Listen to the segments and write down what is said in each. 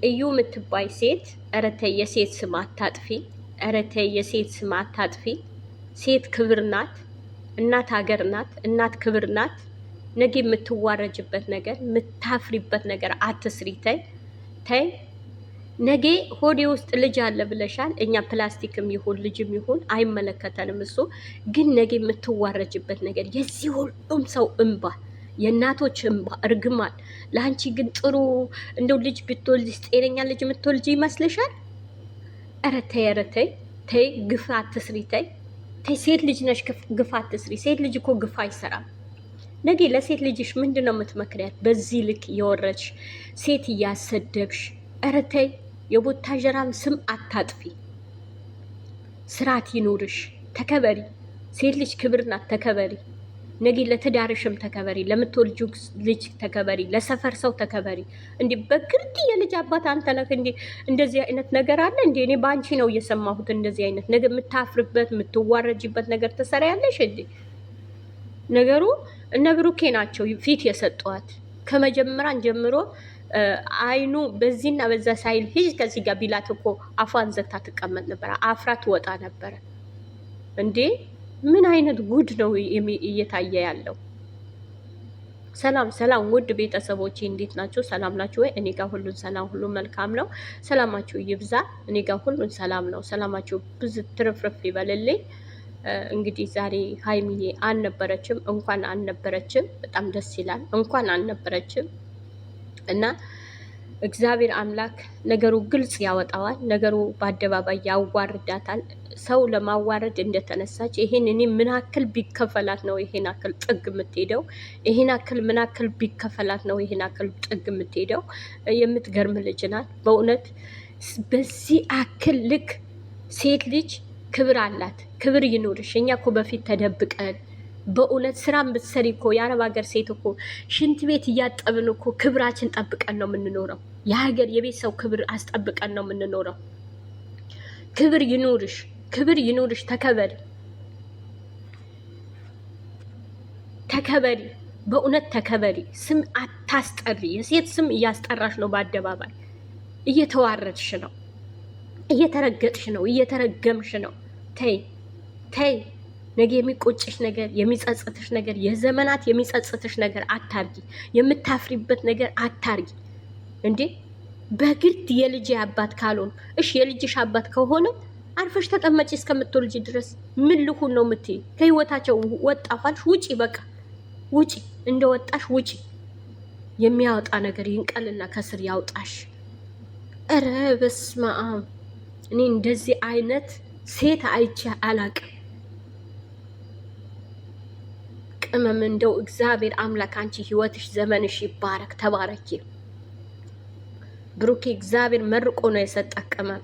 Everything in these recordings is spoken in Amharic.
እዩ የምትባይ ሴት ኧረ ተይ፣ የሴት ስም አታጥፊ። ኧረ ተይ፣ የሴት ስም አታጥፊ። ሴት ክብር ናት። እናት ሀገር ናት። እናት ክብር ናት። ነገ የምትዋረጅበት ነገር የምታፍሪበት ነገር አትስሪ። ተይ ተይ። ነገ ሆዴ ውስጥ ልጅ አለ ብለሻል። እኛ ፕላስቲክም ይሁን ልጅም ይሁን አይመለከተንም። እሱ ግን ነገ የምትዋረጅበት ነገር የዚህ ሁሉም ሰው እንባ፣ የእናቶች እንባ፣ እርግማን። ለአንቺ ግን ጥሩ እንደው ልጅ ብትወልጅ ጤነኛ ልጅ የምትወልጅ ይመስልሻል? ኧረ ተይ፣ ኧረ ተይ ተይ፣ ግፍ አትስሪ። ተይ ተይ፣ ሴት ልጅ ነሽ፣ ግፍ አትስሪ። ሴት ልጅ እኮ ግፍ አይሰራም። ነገ ለሴት ልጅሽ ምንድን ነው የምትመክሪያት? በዚህ ልክ የወረድሽ ሴት እያሰደብሽ፣ ኧረ ተይ። የቦታጀራም ስም አታጥፊ። ስርዓት ይኑርሽ። ተከበሪ። ሴት ልጅ ክብር ናት። ተከበሪ። ነገ ለትዳርሽም ተከበሪ፣ ለምትወልጂው ልጅ ተከበሪ፣ ለሰፈር ሰው ተከበሪ። እንዲህ በግርድ የልጅ አባት አንተ ነህ። እንዲህ እንደዚህ አይነት ነገር አለ እንዴ? እኔ በአንቺ ነው እየሰማሁት። እንደዚህ አይነት ነገር የምታፍርበት የምትዋረጅበት ነገር ትሰሪያለሽ እንዴ? ነገሩ እነ ብሩኬ ናቸው ፊት የሰጧት ከመጀመሪያን ጀምሮ አይኑ በዚህና በዛ ሳይል ሂጅ ከዚህ ጋር ቢላት እኮ አፏን ዘግታ ትቀመጥ ነበረ። አፍራ ትወጣ ነበረ። እንዴ ምን አይነት ጉድ ነው እየታየ ያለው? ሰላም ሰላም፣ ውድ ቤተሰቦቼ እንዴት ናችሁ? ሰላም ናችሁ ወይ? እኔ ጋር ሁሉን ሰላም፣ ሁሉ መልካም ነው። ሰላማችሁ ይብዛ። እኔ ጋር ሁሉን ሰላም ነው። ሰላማችሁ ብዙ ትርፍርፍ ይበልልኝ። እንግዲህ ዛሬ ሀይሚዬ አልነበረችም። እንኳን አልነበረችም፣ በጣም ደስ ይላል። እንኳን አልነበረችም እና እግዚአብሔር አምላክ ነገሩ ግልጽ ያወጣዋል። ነገሩ በአደባባይ ያዋርዳታል። ሰው ለማዋረድ እንደተነሳች ይሄን እኔ ምን አክል ቢከፈላት ነው ይሄን አክል ጥግ የምትሄደው? ይሄን አክል ምን አክል ቢከፈላት ነው ይሄን አክል ጥግ የምትሄደው? የምትገርም ልጅ ናት በእውነት። በዚህ አክል ልክ ሴት ልጅ ክብር አላት። ክብር ይኑርሽ። እኛ እኮ በፊት ተደብቀን በእውነት ስራ ብትሰሪ እኮ የአረብ ሀገር ሴት እኮ ሽንት ቤት እያጠብን እኮ ክብራችን ጠብቀን ነው የምንኖረው። የሀገር የቤት ሰው ክብር አስጠብቀን ነው የምንኖረው። ክብር ይኑርሽ፣ ክብር ይኑርሽ። ተከበሪ፣ ተከበሪ፣ በእውነት ተከበሪ። ስም አታስጠሪ። የሴት ስም እያስጠራሽ ነው በአደባባይ። እየተዋረድሽ ነው፣ እየተረገጥሽ ነው፣ እየተረገምሽ ነው። ተይ ተይ። ነገ የሚቆጭሽ ነገር፣ የሚጸጽትሽ ነገር፣ የዘመናት የሚጸጽትሽ ነገር አታርጊ። የምታፍሪበት ነገር አታርጊ። እንዴ በግድ የልጅ አባት ካልሆኑ፣ እሺ የልጅሽ አባት ከሆነ አርፈሽ ተቀመጪ እስከምትወልጂ ድረስ። ምን ልሁን ነው የምትይ? ከህይወታቸው ወጣኋልሽ፣ ውጪ፣ በቃ ውጪ፣ እንደወጣሽ ውጪ። የሚያወጣ ነገር ይንቀልና ከስር ያውጣሽ። ኧረ በስመ አብ! እኔ እንደዚህ አይነት ሴት አይቼ አላቅም። ቅመም እንደው እግዚአብሔር አምላክ አንቺ ህይወትሽ ዘመንሽ ይባረክ፣ ተባረኪ። ብሩኬ እግዚአብሔር መርቆ ነው የሰጠ ቅመም።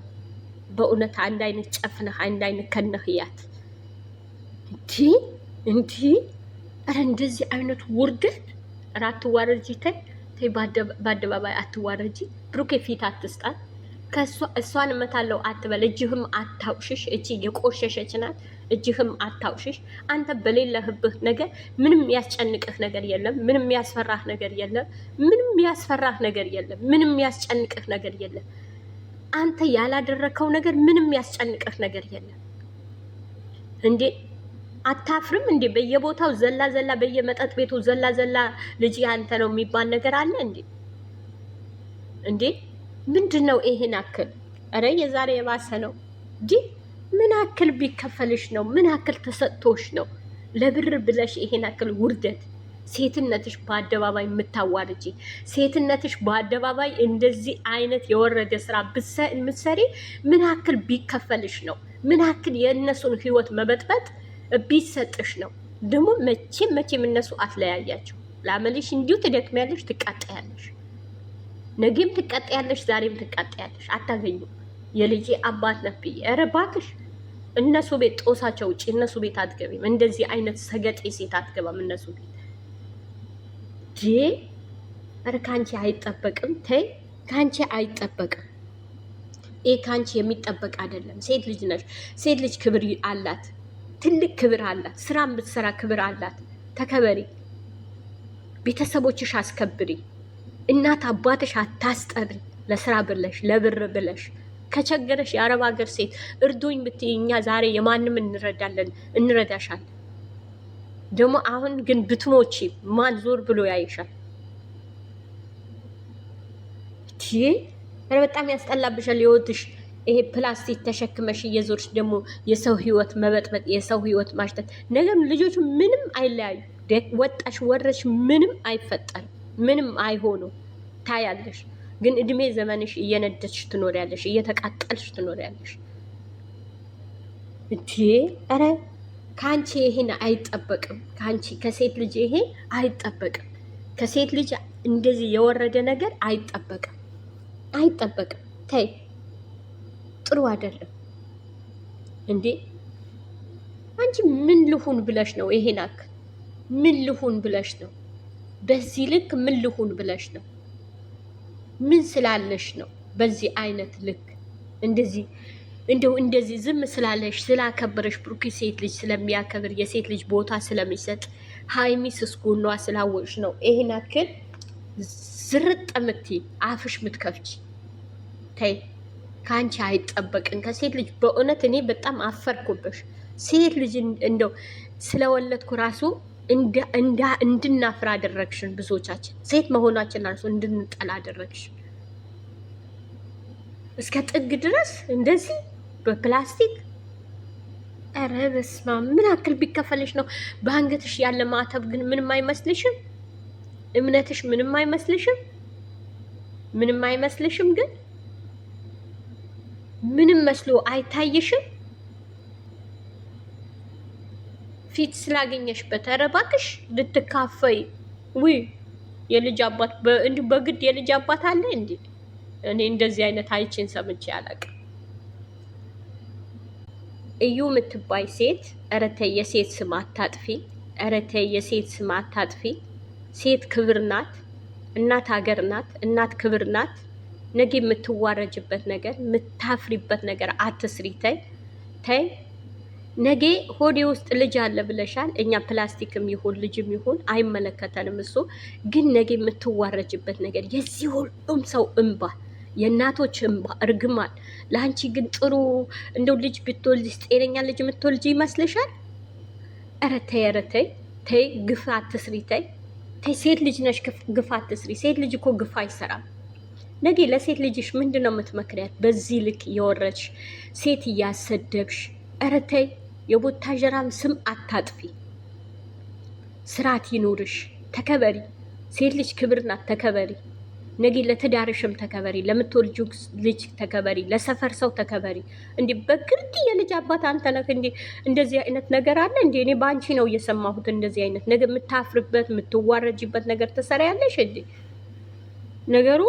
በእውነት አንድ አይነት ጨፍነህ አንድ አይነት ከነህ እያት እንዲህ እንዲህ። ኧረ እንደዚህ አይነት ውርደት! ኧረ አትዋረጂ፣ ተይ ተይ፣ በአደባባይ አትዋረጂ። ብሩኬ ፊት አትስጣት። እሷን እመታለሁ አትበል። እጅህም አታውሽሽ። እቺ የቆሸሸች ናት። እጅህም አታውሽሽ። አንተ በሌለህብህ ነገር ምንም ያስጨንቅህ ነገር የለም። ምንም ያስፈራህ ነገር የለም። ምንም ያስፈራህ ነገር የለም። ምንም ያስጨንቅህ ነገር የለም። አንተ ያላደረከው ነገር ምንም ያስጨንቅህ ነገር የለም። እንዴ አታፍርም እንዴ? በየቦታው ዘላ ዘላ፣ በየመጠጥ ቤቱ ዘላ ዘላ ልጅ ያንተ ነው የሚባል ነገር አለ እንዴ? እንዴ ምንድን ነው ይሄን አክል? እረ የዛሬ የባሰ ነው። ዲ ምን አክል ቢከፈልሽ ነው? ምን አክል ተሰጥቶሽ ነው ለብር ብለሽ ይሄን አክል ውርደት? ሴትነትሽ በአደባባይ የምታዋርጂ፣ ሴትነትሽ በአደባባይ እንደዚህ አይነት የወረደ ስራ ምትሰሪ ምን አክል ቢከፈልሽ ነው? ምን አክል የእነሱን ህይወት መበጥበጥ ቢሰጥሽ ነው? ደግሞ መቼም መቼም እነሱ አትለያያቸው። ላመልሽ እንዲሁ ትደክሚያለሽ፣ ትቃጠያለሽ። ነገም ትቀጥያለሽ፣ ዛሬም ትቀጥያለሽ። አታገኙም። የልጄ አባት ነህ ብዬ ኧረ እባክሽ እነሱ ቤት ጦሳቸው ውጭ እነሱ ቤት አትገቢም። እንደዚህ አይነት ሰገጤ ሴት አትገባም እነሱ ቤት። ዴ ኧረ ከአንቺ አይጠበቅም። ተይ ከአንቺ አይጠበቅም። ይህ ከአንቺ የሚጠበቅ አይደለም። ሴት ልጅ ነሽ። ሴት ልጅ ክብር አላት፣ ትልቅ ክብር አላት። ስራ ብትሰራ ክብር አላት። ተከበሪ፣ ቤተሰቦችሽ አስከብሪ። እናት አባትሽ አታስጠሪ። ለስራ ብለሽ ለብር ብለሽ ከቸገረሽ የአረብ ሀገር ሴት እርዱኝ ብትይ እኛ ዛሬ የማንም እንረዳለን፣ እንረዳሻለን። ደግሞ አሁን ግን ብትሞቺ ማን ዞር ብሎ ያይሻል? ኧረ በጣም ያስጠላብሻል ህይወትሽ። ይሄ ፕላስቲክ ተሸክመሽ እየዞርሽ ደግሞ የሰው ህይወት መበጥበጥ፣ የሰው ህይወት ማሽተት። ነገም ልጆቹ ምንም አይለያዩ። ወጣሽ ወረሽ ምንም አይፈጠርም፣ ምንም አይሆኑ ታያለሽ። ግን እድሜ ዘመንሽ እየነደድሽ ትኖሪያለሽ፣ እየተቃጠልሽ ትኖሪያለሽ። እንዴ ኧረ ከአንቺ ይሄን አይጠበቅም። ከአንቺ ከሴት ልጅ ይሄ አይጠበቅም። ከሴት ልጅ እንደዚህ የወረደ ነገር አይጠበቅም፣ አይጠበቅም። ተይ ጥሩ አይደለም እንዴ! አንቺ ምን ልሁን ብለሽ ነው ይሄን አክል? ምን ልሁን ብለሽ ነው በዚህ ልክ? ምን ልሁን ብለሽ ነው? ምን ስላለሽ ነው በዚህ አይነት ልክ እንደዚህ እንደው እንደዚህ ዝም ስላለሽ ስላከበረሽ፣ ብሩክ ሴት ልጅ ስለሚያከብር የሴት ልጅ ቦታ ስለሚሰጥ ሀይሚ ስስ ጎኗ ስላወቅሽ ነው ይሄን አክል ዝርጥ ምትይ አፍሽ ምትከፍች። ተይ ከአንቺ አይጠበቅም ከሴት ልጅ በእውነት እኔ በጣም አፈርኩብሽ። ሴት ልጅ እንደው ስለወለድኩ ራሱ እንድናፍር አደረግሽን። ብዙዎቻችን ሴት መሆናችን ራሱ እንድንጠላ አደረግሽን። እስከ ጥግ ድረስ እንደዚህ በፕላስቲክ ኧረ በስመ አብ! ምን አክል ቢከፈልሽ ነው? በአንገትሽ ያለ ማተብ ግን ምንም አይመስልሽም? እምነትሽ ምንም አይመስልሽም? ምንም አይመስልሽም? ግን ምንም መስሎ አይታይሽም? ፊት ስላገኘሽበት ኧረ እባክሽ ልትካፈይ። ውይ የልጅ አባት እንዲሁ በግድ የልጅ አባት አለ እንዴ? እኔ እንደዚህ አይነት አይቼን ሰምቼ አላውቅም። እዩ የምትባይ ሴት ኧረ ተይ፣ የሴት ስም አታጥፊ። ኧረ ተይ፣ የሴት ስም አታጥፊ። ሴት ክብር ናት። እናት ሀገር ናት። እናት ክብር ናት። ነገ የምትዋረጅበት ነገር የምታፍሪበት ነገር አትስሪ። ተይ ተይ። ነገ ሆዴ ውስጥ ልጅ አለ ብለሻል። እኛ ፕላስቲክም ይሁን ልጅም ይሁን አይመለከተንም። እሱ ግን ነገ የምትዋረጅበት ነገር የዚህ ሁሉም ሰው እንባ፣ የእናቶች እንባ፣ እርግማን። ለአንቺ ግን ጥሩ እንደው ልጅ ብትወልጅ ጤነኛ ልጅ የምትወልጅ ይመስልሻል? ኧረ ተይ፣ ኧረ ተይ ተይ፣ ግፍ አትስሪ። ተይ ተይ፣ ሴት ልጅ ነሽ፣ ግፍ አትስሪ። ሴት ልጅ እኮ ግፍ አይሰራም። ነገ ለሴት ልጅሽ ምንድን ነው የምትመክሪያት? በዚህ ልክ እየወረድሽ ሴት እያሰደብሽ፣ ኧረ ተይ። የቡታጀራም ስም አታጥፊ። ስርዓት ይኑርሽ። ተከበሪ። ሴት ልጅ ክብር ናት። ተከበሪ። ነገ ለትዳርሽም ተከበሪ፣ ለምትወልጂው ልጅ ተከበሪ፣ ለሰፈር ሰው ተከበሪ። እንዲ በግድ የልጅ አባት አንተ ነህ። እንዲ እንደዚህ አይነት ነገር አለ እንዲ? እኔ በአንቺ ነው እየሰማሁት እንደዚህ አይነት ነገር። የምታፍርበት የምትዋረጅበት ነገር ትሰሪያለሽ እንዲ ነገሩ።